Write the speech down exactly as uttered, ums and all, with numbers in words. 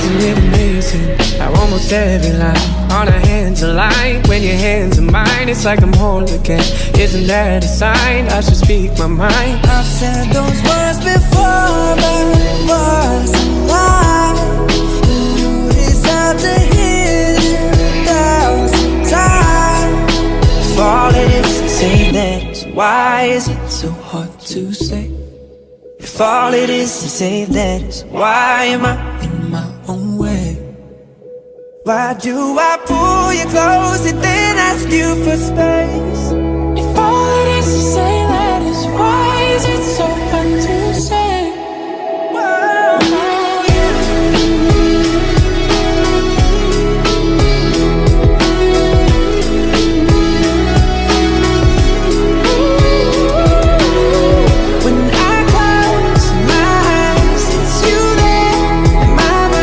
It amazing how almost every line on our hands align. When your hands are mine, it's like I'm whole again. Isn't that a sign? I should speak my mind. I've said those words before, but it wasn't mine. You deserve to hear it a thousand times. If all it is to say that, why is it so hard to say? If all it is to say that, why am I in my own way? Why do I pull you close and then ask you for space? If all it is to say that is, why is it so hard to say?